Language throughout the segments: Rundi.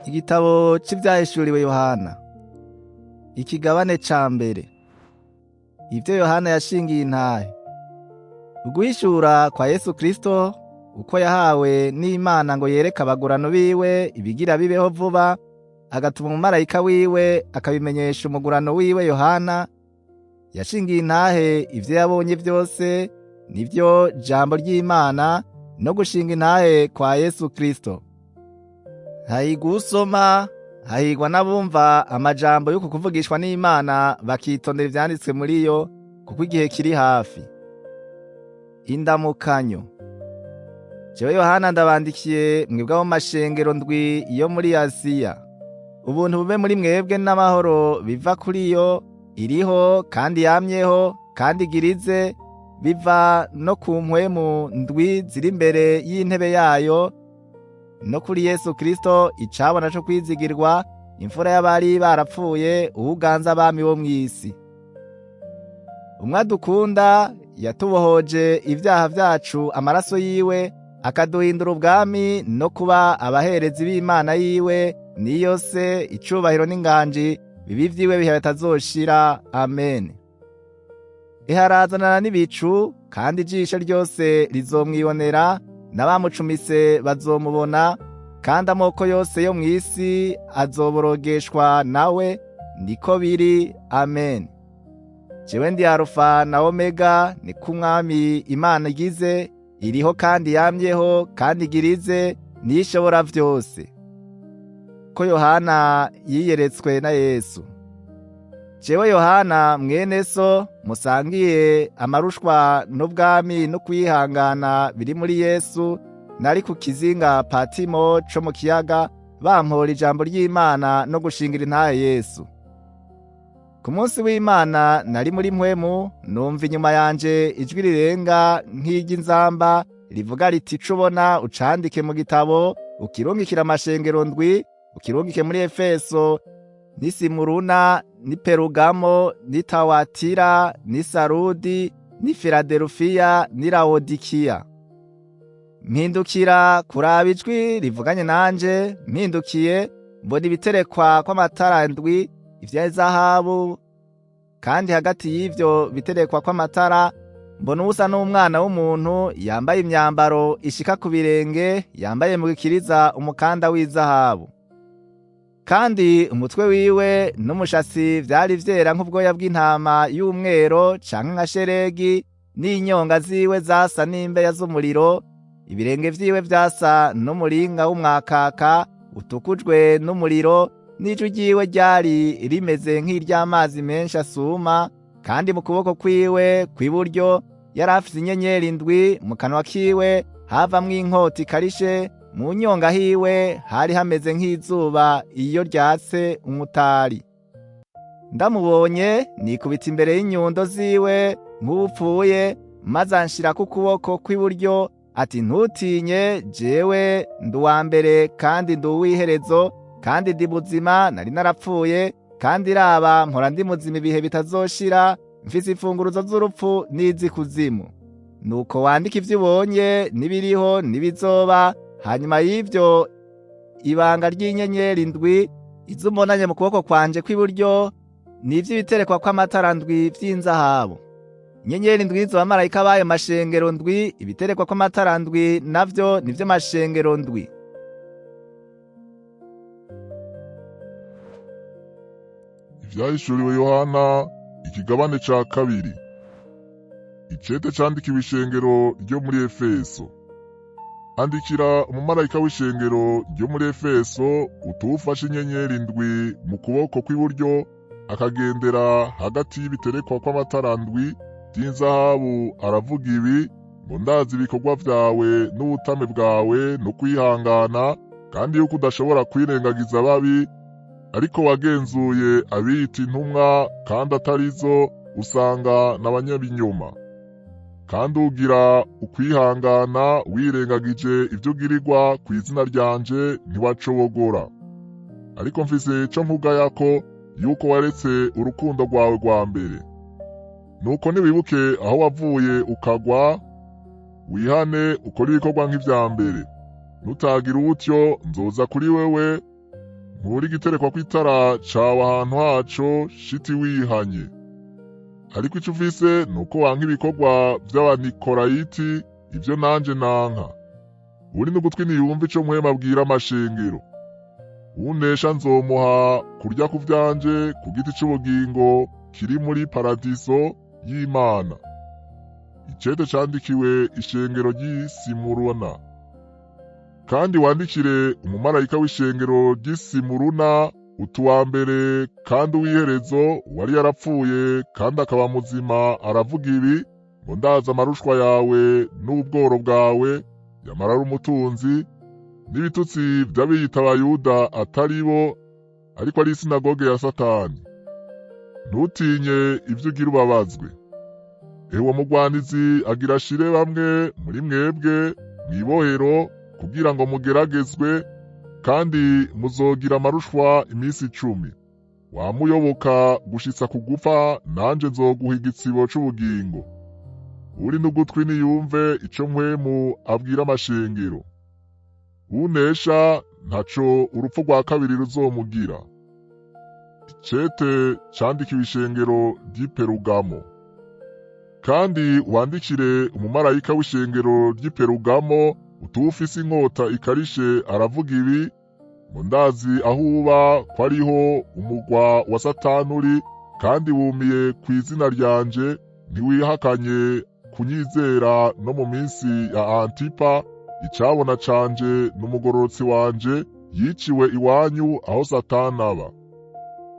Igitabo c'ivyahishuriwe Yohana, ikigabane ca mbere. Ivyo Yohana yashingiye intahe. Uguhishura kwa Yesu Kristo, uko yahawe n'Imana ngo yereke abagurano biwe ibigira bibeho vuba, agatuma umumarayika wiwe akabimenyesha umugurano wiwe Yohana. Yashingiye intahe ivyo yabonye vyose, nivyo jambo ry'Imana no gushinga intahe kwa Yesu Kristo. Hahigwa uwusoma, hahigwa n'abumva amajambo y'uku kuvugishwa n'Imana bakitondera ivyanditswe muri yo, kuko igihe kiri hafi. Indamukanyo. Jewe Yohana ndabandikiye mwebwe abo mu mashengero ndwi yo muri Asiya. Ubuntu bube muri mwebwe n'amahoro biva kuri yo, iriho kandi yamyeho kandi igirize, biva no ku mpwemu ndwi ziri imbere y'intebe yayo, no kuri Yesu Kristo icabona co kwizigirwa, imfura y'abari barapfuye, uwuganza abami bo mw'isi. Umwe adukunda yatubohoje ivyaha vyacu amaraso yiwe, akaduhindura ubwami no kuba abaherezi b'Imana yiwe, niyo se icubahiro n'inganji bibi vyiwe bihe bitazoshira. Amen. Iharazanana n'ibicu, kandi ijisho ryose rizomwibonera, n'abamucumise bazomubona, kandi amoko yose yo mw'isi azoborogeshwa nawe. Niko biri. Amen. Jewe ndi Alufa na Omega, niko Umwami Imana igize, iriho kandi yamyeho kandi igirize, niyo ishobora vyose. Ko Yohana yiyeretswe na Yesu. Jewe Yohana mwene so, musangiye amarushwa n'ubwami no kwihangana biri muri Yesu, nari ku kizinga Patimo co mu kiyaga, bampora ijambo ry'Imana no gushingira intahe Yesu. Ku munsi w'Imana nari muri mpwemu, numva inyuma yanje ijwi rirenga nk'iry'inzamba rivuga riti: ico ubona ucandike mu gitabo, ukirungikire amashengero ndwi, ukirungike muri Efeso, n'i Simuruna, n'i Perugamo, n'i Tawatira, n'i Sarudi, n'i Filadelufiya, n'i Lawodikiya. Mpindukira kuraba ijwi rivuganye nanje, mpindukiye mbona ibiterekwa kw'amatara ndwi ivy'izahabu, kandi hagati y'ivyo biterekwa kw'amatara mbona uwusa n'umwana w'umuntu, yambaye imyambaro ishika ku birenge, yambaye mu gikiriza umukanda w'izahabu. Kandi umutwe wiwe n'umushasi vyari vyera nk'ubwoya bw'intama y'umwero canke nka sheregi, n'inyonga ziwe zasa n'imbeya z'umuriro, ibirenge vyiwe vyasa n'umuringa w'umwakaka utukujwe n'umuriro, n'ijwi ryiwe ryari rimeze nk'iry'amazi menshi asuma. Kandi mu kuboko kwiwe kw'iburyo yari afise inyenyeri ndwi, mu kanwa kiwe havamwo inkota ikarishe, mu nyonga hiwe hari hameze nk'izuba iyo ryatse umutari. Ndamubonye nikubita imbere y'inyundo ziwe nk'uwupfuye, maze anshirako ukuboko kw'iburyo ati: ntutinye, jewe ndi uwa mbere kandi ndi uw'iherezo, kandi ndi muzima, nari narapfuye, kandi raba mpora ndi muzima ibihe bitazoshira, mfise imfunguruzo z'urupfu n'iz'ikuzimu. Nuko wandike ivyo ubonye n'ibiriho n'ibizoba hanyuma y'ivyo, ibanga ry'inyenyeri ndwi izo umbonanye mu kuboko kwanje kw'iburyo, n'ivy'ibiterekwa kw'amatara ndwi vy'inzahabu. Inyenyeri ndwi zo bamarayika b'ayo mashengero ndwi, ibiterekwa kw'amatara ndwi navyo nivyo mashengero ndwi. Ivyahishuriwe Yohana, ikigabane ca kabiri. Icete candikiwe ishengero ryo muri Efeso. Andikira umumarayika w'ishengero ryo muri Efeso, utuwufashe inyenyeri ndwi mu kuboko kw'iburyo, akagendera hagati y'ibiterekwa kw'amatara ndwi vy'inzahabu, aravuga ibi ngo: ndazi ibikorwa vyawe n'ubutame bwawe no kwihangana, kandi yuko udashobora kwirengagiza ababi, ariko wagenzuye abiyita intumwa kandi atarizo, usanga n'abanyabinyoma. Kandi ugira ukwihangana wirengagije ivyo ugirirwa kw'izina ryanje, ntiwacobogora. Ariko mfise ico nkugayako, yuko waretse urukundo rwawe rwa mbere. Nuko niwibuke aho wavuye ukagwa, wihane ukore ibikorwa nk'ivya mbere. Nutagira utyo, nzoza kuri wewe Nkura igiterekwa kw'itara cawe ahantu haco shiti wihanye. Ariko ico ufise nuko wanka ibikorwa vy'Abanikorayiti, ivyo nanje nanka. Uri n'ugutwi niyumve ico Mpwemu abwira amashengero. Unesha nzomuha kurya ku vyanje ku giti c'ubugingo kiri muri paradiso y'Imana. Icete candikiwe ishengero ry'i Simuruna. Kandi wandikire umumarayika w'ishengero ry'i Simuruna uti uwa mbere kandi uw'iherezo wari yarapfuye kandi akaba muzima aravuga ibi ngo ndazi amarushwa yawe n'ubworo bwawe, yamara ari umutunzi, n'ibitutsi vy'abiyita Abayuda atari bo, ariko ari isinagoge ya Satani. Ntutinye ivyo ugira ubabazwe. Ewe uwo mugwanizi agira ashire bamwe muri mwebwe mw'ibohero kugira ngo mugeragezwe, kandi muzogira amarushwa iminsi 10. Wamuyoboka gushitsa kugufa, nanje nzoguha igitsibo c'ubugingo. Uri n'ugutwi niyumve ico Mpwemu abwira amashengero. Unesha ntaco urupfu rwa kabiri ruzomugira. Icete candikiwe ishengero ry'i Perugamo. Kandi wandikire umumarayika w'ishengero ry'i Perugamo uti uwufise inkota ikarishe aravuga ibi ngo ndazi aho uba ko ariho umugwa wa Satani uri, kandi wumiye ku izina ryanje, ntiwihakanye kunyizera no mu minsi ya Antipa, icabona canje n'umugororotsi wanje yiciwe iwanyu aho Satani aba.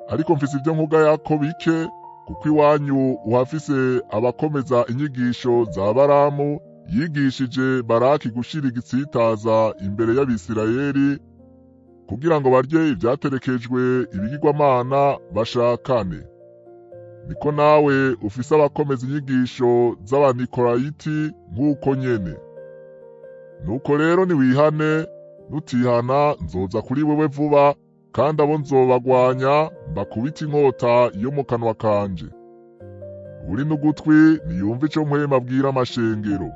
Ariko mfise ivyo nkugayako bike, kuko iwanyu uhafise abakomeza inyigisho za Balamu yigishije Baraki gushira igitsitaza imbere y'Abisirayeli kugira ngo barye ivyaterekejwe ibigirwamana bashakane. Niko nawe ufise abakomeza inyigisho z'Abanikorayiti nk'uko nyene. Nuko rero niwihane, nutihana nzoza kuri wewe vuba, kandi abo nzobagwanya mbakubite inkota yo mu kanwa kanje. Uri n'ugutwi niyumve ico Mpwemu abwira amashengero.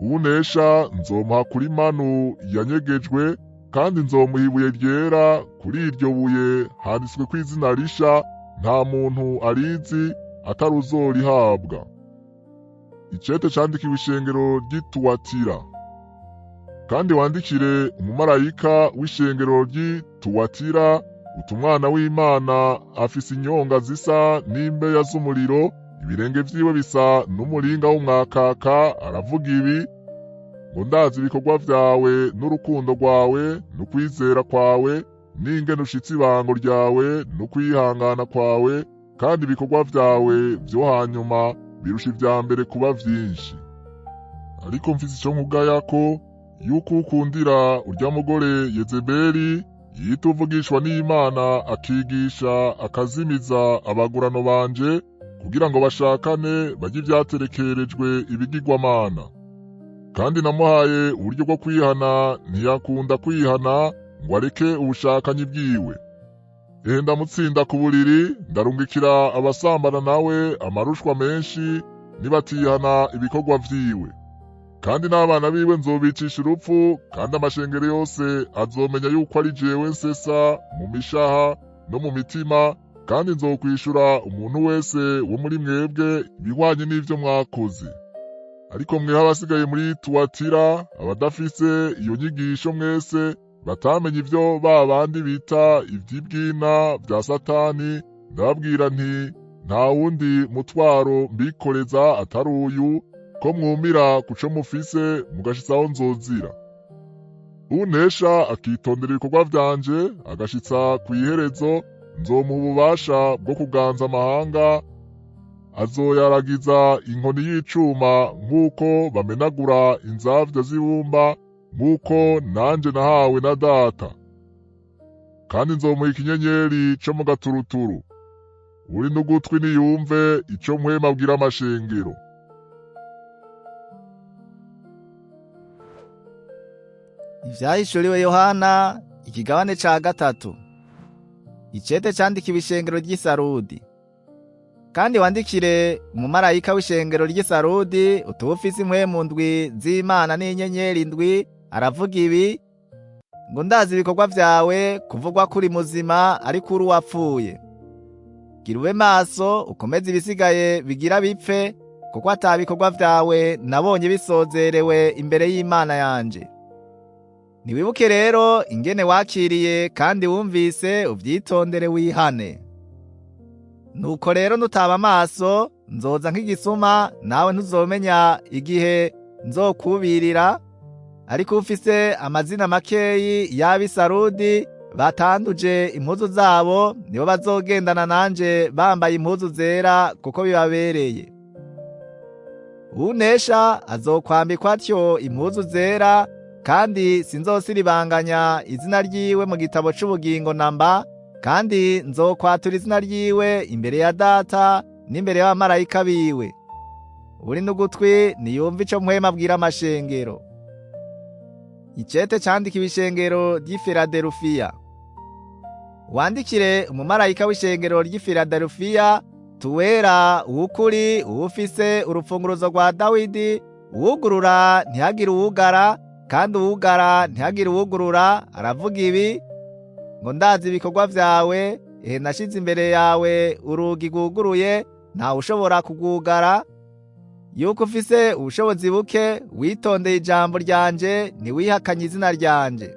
Unesha nzomuha kuri manu yanyegejwe, kandi nzomuha ibuye ryera, kuri iryo buye handitsweko izina risha nta muntu arizi atari uzorihabwa. Icete candikiwe ishengero ry'i Tuwatira. Kandi wandikire umumarayika w'ishengero ry'i Tuwatira uti umwana w'Imana afise inyonga zisa n'imbeya z'umuriro, ibirenge vyiwe bisa n'umuringa w'umwakaka, aravuga ibi ngo ndazi ibikorwa vyawe n'urukundo rwawe n'ukwizera kwawe n'ingene ushitse ibango ryawe n'ukwihangana kwawe, kandi ibikorwa vyawe vyo hanyuma birusha ivya mbere kuba vyinshi. Ariko mfise ico nkugayako, yuko ukundira urya mugore Yezebeli yita uvugishwa n'Imana akigisha akazimiza abagurano banje kugira ngo bashakane barye ivyaterekerejwe ibigirwamana. Kandi namuhaye uburyo bwo kwihana, ntiyakunda kwihana ngo areke ubushakanyi bwiwe. Ehe ndamutsinda ku buriri, ndarungikira abasambana nawe amarushwa menshi nibatihana ibikorwa vyiwe. Kandi n'abana biwe nzobicisha urupfu, kandi amashengero yose azomenya yuko ari jewe nsesa mu mishaha no mu mitima, kandi nzokwishura umuntu wese wo muri mwebwe ibihwanye n'ivyo mwakoze. Ariko mweho abasigaye muri Tuwatira, abadafise iyo nyigisho mwese, batamenye ivyo ba bandi bita ivy'ibwina vya Satani, ndababwira nti nta wundi mutwaro mbikoreza atari uyu, ko mwumira kuco mufise mugashitsa aho nzozira. Unesha akitondera ibikorwa vyanje agashitsa kw'iherezo, nzomuha ububasha bwo kuganza amahanga, azoyaragiza inkoni y'icuma nk'uko bamenagura inzavya z'ibumba, nk'uko nanje nahawe na Data. Kandi nzomuha ikinyenyeri co mu gaturuturu. Uri n'ugutwi niyumve ico Mpwemu abwira amashengero. Ivyahishuriwe Yohana ikigabane ca 3. Icete candikiwe ishengero ry'i Sarudi. Kandi wandikire umumarayika w'ishengero ry'i Sarudi uti uwufise impwemu ndwi z'Imana n'inyenyeri ndwi aravuga ibi Ngo ndazi ibikorwa vyawe, kuvugwa kuri muzima ariko uri uwapfuye. Gira ube maso ukomeze ibisigaye bigira bipfe, kuko ata bikorwa vyawe nabonye bisozerewe imbere y'Imana yanje. Niwibuke rero ingene wakiriye kandi wumvise, uvyitondere wihane. Nuko rero nutaba amaso, nzoza nk'igisuma, nawe ntuzomenya igihe nzokubirira. Ariko ufise amazina makeyi y'ab'Isarudi batanduje impuzu zabo, nibo bazogendana nanje bambaye impuzu zera, kuko bibabereye. Unesha azokwambikwa atyo impuzu zera, kandi sinzosiribanganya izina ryiwe mu gitabo c'ubugingo namba, kandi nzokwatura izina ryiwe imbere ya Data n'imbere y'abamarayika biwe. Uri n'ugutwi niyumva ico Mpwemu abwira amashengero. Icete candikiwe ishengero ry'i Filadelufiya. Wandikire umumarayika w'ishengero ry'i Filadelufiya: tuwera uwukuri, uwufise urufunguruzo rwa Dawidi, uwugurura ntihagire uwugara, kandi uwugara ntihagire uwugurura, aravuga ibi: ngo ndazi ibikorwa vyawe, ehe nashize imbere yawe urugi rwuguruye, ntawe ushobora kugugara. Yuko ufise ubushobozi buke, witondeye ijambo ryanje, ntiwihakanye izina ryanje.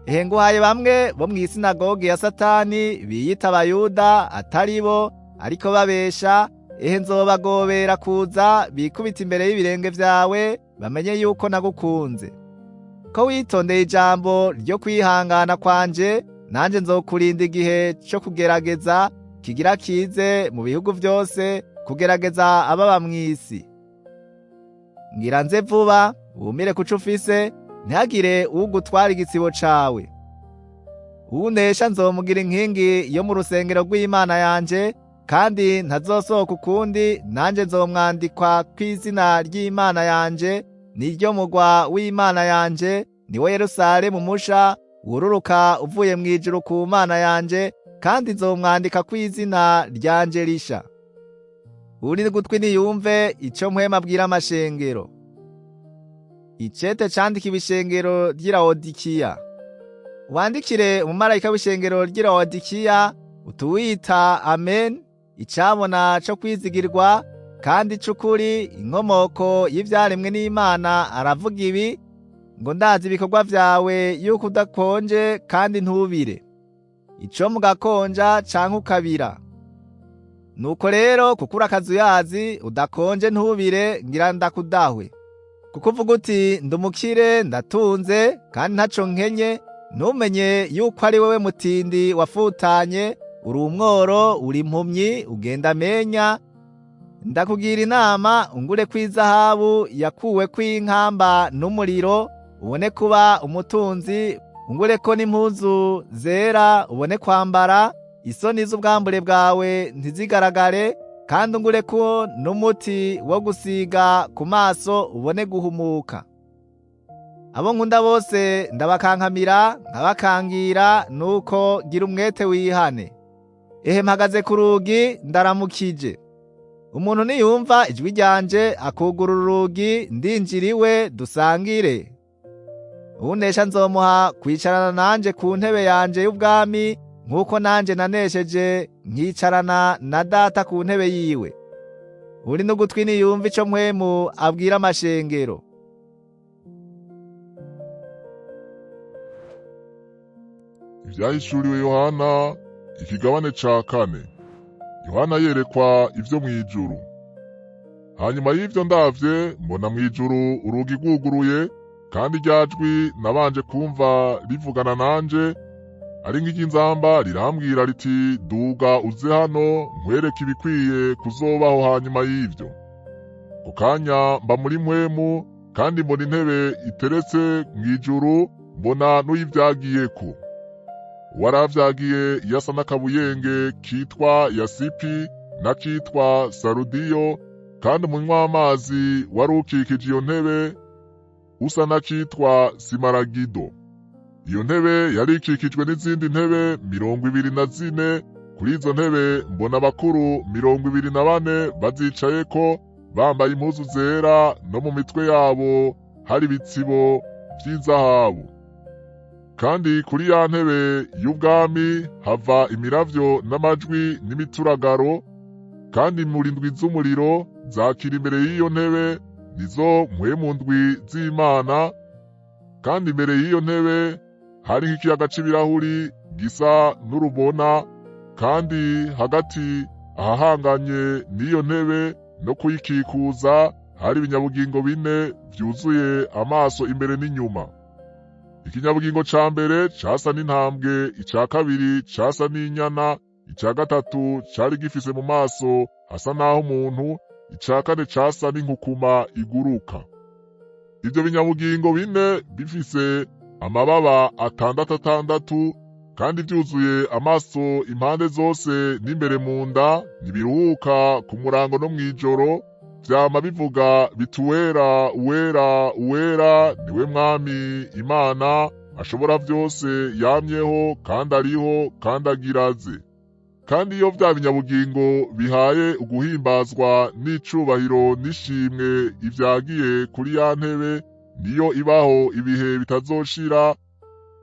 Ehe nguhaye bamwe bo mw'isinagogi ya Satani biyita Abayuda atari bo, ariko babesha. Ehe nzobagobera kuza bikubita imbere y'ibirenge vyawe, bamenye yuko nagukunze. Ko witondeye ijambo ryo kwihangana kwanje, nanje nzokurinda igihe co kugerageza kigira kize mu bihugu vyose, kugerageza ababa mw'isi. Ngira nze vuba, wumire kuco ufise, ntihagire ugutwara igitsibo cawe. Unesha nzomugira inkingi yo mu rusengero rw'Imana yanje, kandi ntazosohoka ukundi, nanje nzomwandikwa kw'izina ry'Imana yanje, niryo mugwa w'Imana yanje, niwo Yerusalemu musha wururuka uvuye mw'ijuru ku Mana yanje, kandi nzomwandika kw'izina ryanje risha. Uri gutwi niyumve ico Mpwemu abwira amashengero. Icete candikiwe ishengero ry'i Laodikiya. Wandikire umumarayika w'ishengero ry'i Laodikiya utuwita Amen, icabona co kwizigirwa kandi c'ukuri, inkomoko y'ivyaremwe n'Imana, aravuga ibi: ngo ndazi ibikorwa vyawe, yuko udakonje kandi ntubire, ico mugakonja canke ukabira. Nuko rero kuko uri akazuyazi, udakonje ntubire, ngira ndakudahwe. Kuko uvuga uti ndumukire, ndatunze kandi ntaco nkenye, ntumenye yuko ari wewe mutindi wafutanye, uri umworo, uri impumyi, ugenda amenya. Ndakugira inama ungure kw'izahabu yakuwe kw'inkamba n'umuriro, ubone kuba umutunzi, ungure ko n'impuzu zera ubone kwambara, isoni z'ubwambure bwawe ntizigaragare, kandi ungure ko n'umuti wo gusiga ku maso ubone guhumuka. Abo nkunda bose ndabakankamira, nkabakangira, nuko gira umwete wihane. Ehe mpagaze ku rugi ndaramukije. Umuntu niyumva ijwi ryanje akugurura urugi, ndinjira iwe dusangire. Unesha nzomuha kwicarana nanje ku ntebe yanje y'ubwami, nk'uko nanje nanesheje nkicarana na Data ku ntebe yiwe. Uri n'ugutwi niyumva ico Mpwemu abwira amashengero. Ivyahishuriwe Yohana ikigabane ca 4. Yohana yerekwa ivyo mw'ijuru. Hanyuma y'ivyo ndavye mbona mw'ijuru urugi rwuguruye, kandi rya jwi nabanje kumva rivugana nanje ari nk'iry'inzamba, rirambwira riti: duga uze hano nkwereke ibikwiye kuzobaho hanyuma y'ivyo. Ku kanya mba muri Mpwemu, kandi mbona intebe iteretse mw'ijuru, mbona n'uyivyagiyeko. Uwaravyagiye yasa n'akabuyenge kitwa yasipi n'akitwa sarudiyo, kandi umunywa w'amazi wari ukikije iyo ntebe usa n'akitwa simaragido. Iyo ntebe yari ikikijwe n'izindi ntebe 24. Kuri izo ntebe mbona abakuru 24 bazicayeko, bambaye impuzu zera, no mu mitwe yabo hari ibitsibo vy'izahabu. Kandi kuri ya ntebe y'ubwami hava imiravyo n'amajwi n'imituragaro, kandi mu ndwi z'umuriro zakira imbere y'iyo ntebe, nizo mpwemu ndwi z'Imana. Kandi imbere y'iyo ntebe hari nk'ikiyaga c'ibirahuri gisa n'urubona, kandi hagati ahahanganye n'iyo ntebe no kuyikikuza hari ibinyabugingo bine vyuzuye amaso imbere n'inyuma. Ikinyabugingo ca mbere casa n'intambwe, ica kabiri casa n'inyana, ica gatatu cari gifise mu maso hasa naho umuntu, ica kane casa n'inkukuma iguruka. Ivyo binyabugingo bine bifise amababa atandatu atandatu, kandi vyuzuye amaso impande zose n'imbere mu nda, ntibiruhuka ku murango no mw'ijoro, vyama bivuga biti: Uwera, uwera, uwera niwe Mwami Imana ashobora vyose, yamyeho kandi ariho kandi agiraze. Kandi iyo vya binyabugingo bihaye uguhimbazwa n'icubahiro n'ishimwe ivyagiye kuri ya ntebe, niyo ibaho ibihe bitazoshira,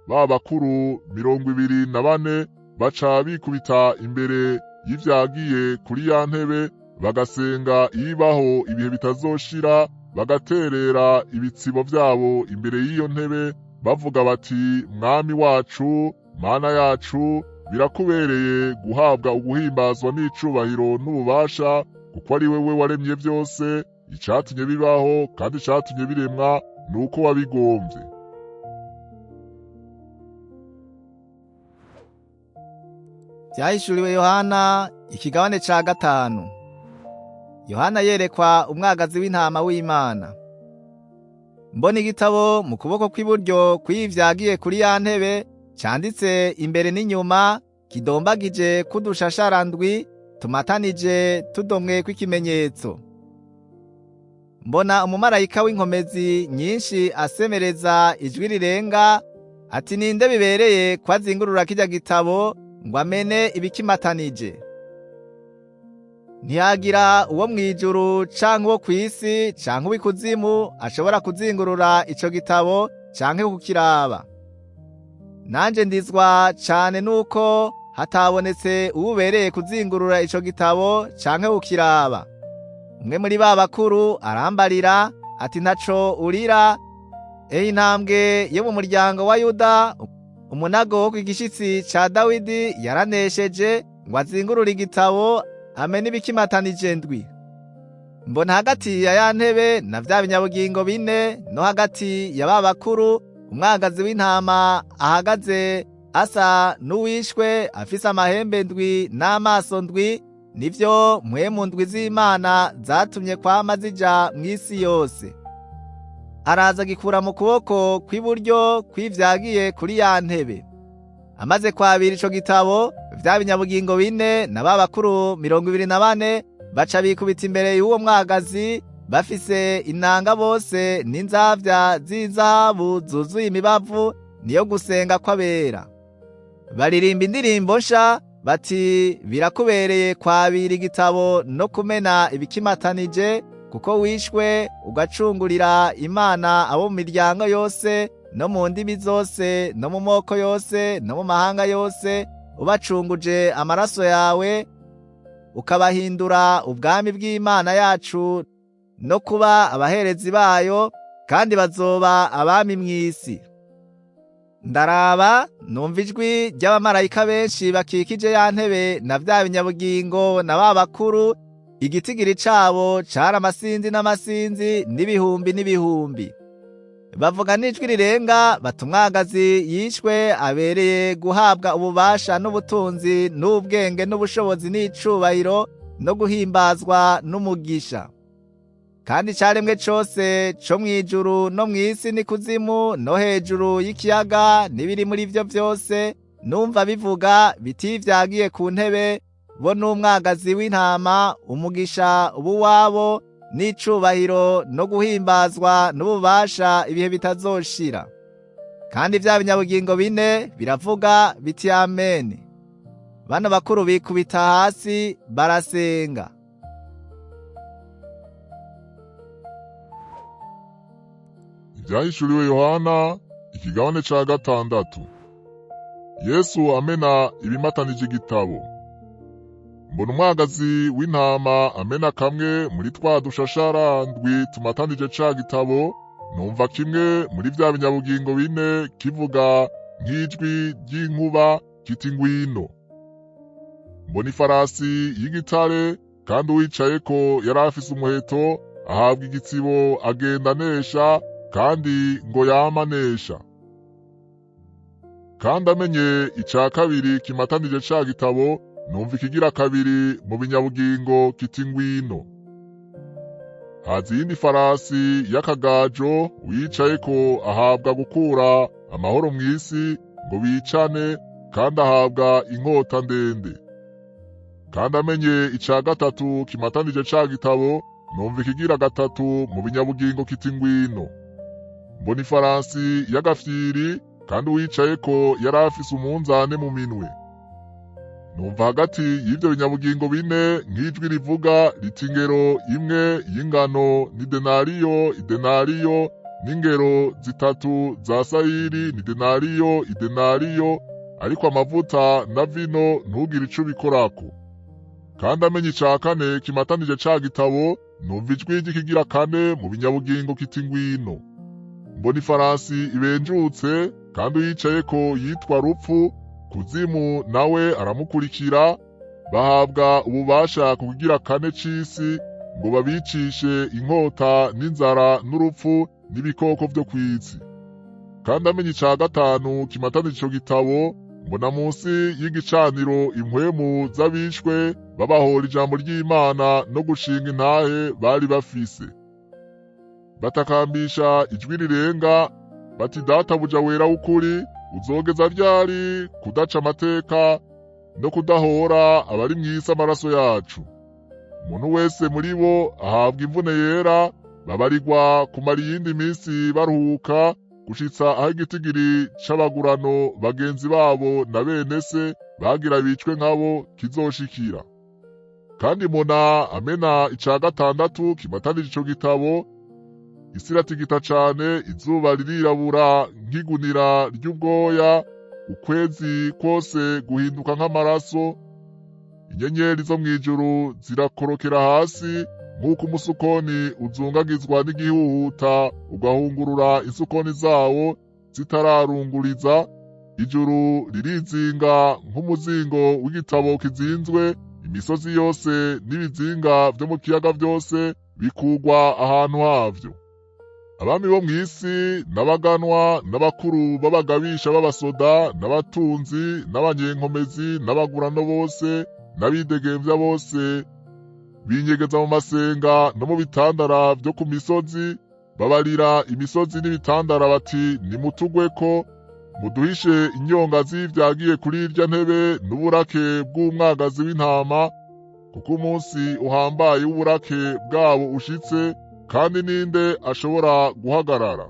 ba bakuru 24 baca bikubita imbere y'ivyagiye kuri ya ntebe, bagasenga ibaho ibihe bitazoshira, bagaterera ibitsibo vyabo imbere y'iyo ntebe, bavuga bati: Mwami wacu, Mana yacu, birakubereye guhabwa uguhimbazwa n'icubahiro n'ububasha, kuko ari wewe waremye vyose, icatumye bibaho kandi icatumye biremwa nuko wabigomvye. Vyahishuriwe Yohana ikigabane ca 5. Yohana yerekwa umwagazi w'intama w'Imana. Mbona igitabo mu kuboko kw'iburyo kw'ivyagiye kuri ya ntebe, canditse imbere n'inyuma, kidombagije kudushashara ndwi tumatanije tudomwe kw'ikimenyetso. Mbona umumarayika w'inkomezi nyinshi asemereza ijwi rirenga ati: ninde bibereye kwazingurura kirya gitabo ngo amene ibikimatanije? Ntiyagira uwo mw'ijuru canke uwo kw'isi canke uw'ikuzimu ashobora kuzingurura ico gitabo canke kukiraba. Nanje ndizwa cane nuko hatabonetse uwubereye kuzingurura ico gitabo canke kukiraba. Umwe muri ba bakuru arambarira ati: ntaco urira, ehe intambwe yo mu muryango wa Yuda, umunago wo kw'igishitsi ca Dawidi, yaranesheje ngo azingurure igitabo amene ibikimatanije ndwi. Mbona hagati ya ya ntebe na vya binyabugingo bine no hagati ya ba bakuru umwagazi w'intama ahagaze asa n'uwishwe, afise amahembe ndwi n'amaso ndwi, nivyo mpwemu ndwi z'Imana zatumye kwama zija mw'isi yose. Araza agikura mu kuboko kw'iburyo kw'ivyagiye kuri ya ntebe. Amaze kwabira ico gitabo, vya binyabugingo bine na ba bakuru 24 baca bikubita imbere y'uwo mwagazi, bafise inanga bose n'inzavya z'inzahabu zuzuye imibavu, niyo gusenga kw'abera. Baririmba indirimbo nsha bati: birakubereye kwabira igitabo no kumena ibikimatanije, kuko wishwe ugacungurira Imana abo mu miryango yose no mu ndimi zose no mu moko yose no mu mahanga yose, ubacunguje amaraso yawe, ukabahindura ubwami bw'Imana yacu no kuba abaherezi bayo, kandi bazoba abami mw'isi. Ndaraba numva ijwi ry'abamarayika benshi bakikije ya ntebe na vya binyabugingo na ba bakuru, igitigiri cabo cari amasinzi n'amasinzi n'ibihumbi n'ibihumbi. Bavuga n'ijwi rirenga bati: umwagazi yishwe abereye guhabwa ububasha n'ubutunzi n'ubwenge n'ubushobozi n'icubahiro no guhimbazwa n'umugisha. Kandi icaremwe cose co mw'ijuru no mw'isi n'ikuzimu no hejuru y'ikiyaga n'ibiri muri vyo vyose, numva bivuga biti: vyagiye ku ntebe bo n'umwagazi w'intama, umugisha ubuwabo n'icubahiro no guhimbazwa n'ububasha ibihe bitazoshira. Kandi vya binyabugingo bine biravuga biti: amen. Bano bakuru bikubita hasi barasenga. Ivyahishuriwe Yohana Ikigabane ca gatandatu. Yesu amena ibimatanije igitabo. Mbona umwagazi w'intama amena kamwe muri twa dushashara ndwi tumatanije ca gitabo, numva kimwe muri vya binyabugingo bine kivuga nk'ijwi ry'inkuba kiti ngwino. Mbona ifarasi y'igitare, kandi uwicayeko yari afise umuheto, ahabwa igitsibo agenda anesha, kandi ngo yama anesha. Kandi amenye ica kabiri kimatanije ca gitabo, numva ikigira kabiri mu binyabugingo kiti ngwino. Haza iyindi farasi y'akagajo, uwicayeko ahabwa gukura amahoro mw'isi ngo bicane, kandi ahabwa inkota ndende. Kandi amenye ica gatatu kimatanije ca gitabo, numva ikigira gatatu mu binyabugingo kiti ngwino. Mbona ifarasi y'agafyiri, kandi uwicayeko yari afise umunzane mu minwe. Numva hagati y'ivyo binyabugingo bine nk'ijwi rivuga riti ingero imwe y'ingano ni denariyo idenariyo, n'ingero zitatu za sayiri ni denariyo idenariyo, ariko amavuta na vino ntugire ico ubikorako. Kandi amenye ica kane kimatanije ca gitabo, numva ijwi ry'ikigira kane mu binyabugingo kiti ngwino. Mbona ifarasi ibenjutse, kandi uwicayeko yitwa Rupfu, Kuzimu nawe aramukurikira, bahabwa ububasha ku kigira kane c'isi ngo babicishe inkota n'inzara n'urupfu n'ibikoko vyo kw'isi. Kandi amenye ica gatanu kimatanije ico gitabo, mbona munsi y'igicaniro impwemu z'abishwe babahora ijambo ry'Imana no gushinga intahe bari bafise. Batakambisha ijwi rirenga bati databuja wera w'ukuri, uzogeza ryari kudaca amateka no kudahora abari mw'isi amaraso yacu? Umuntu wese muri bo ahabwa imvune yera, babarirwa kumara iyindi minsi baruhuka, gushitsa aho igitigiri c'abagurano bagenzi babo na bene se bagira bicwe nkabo kizoshikira. Kandi mbona amena ica gatandatu kimatanije ico gitabo, isi iratigita cane, izuba ririrabura nk'igunira ry'ubwoya, ukwezi kwose guhinduka nk'amaraso, inyenyeri zo mw'ijuru zirakorokera hasi nk'uko umusukoni uzungagizwa n'igihuhuta ugahungurura insukoni zawo zitararunguriza, ijuru ririzinga nk'umuzingo w'igitabo kizinzwe, imisozi yose n'ibizinga vyo mu kiyaga vyose bikugwa ahantu havyo. Abami bo mw'isi n'abaganwa n'abakuru b'abagabisha b'abasoda n'abatunzi n'abanyenkomezi n'abagurano bose n'abidegemvya bose binyegeza mu masenga no mu bitandara vyo ku misozi, babarira imisozi n'ibitandara bati nimutugweko, muduhishe inyonga z'ivyagiye kuri irya ntebe n'uburake bw'umwagazi w'intama, kuko umunsi uhambaye w'uburake bwabo ushitse, kandi ninde ashobora guhagarara?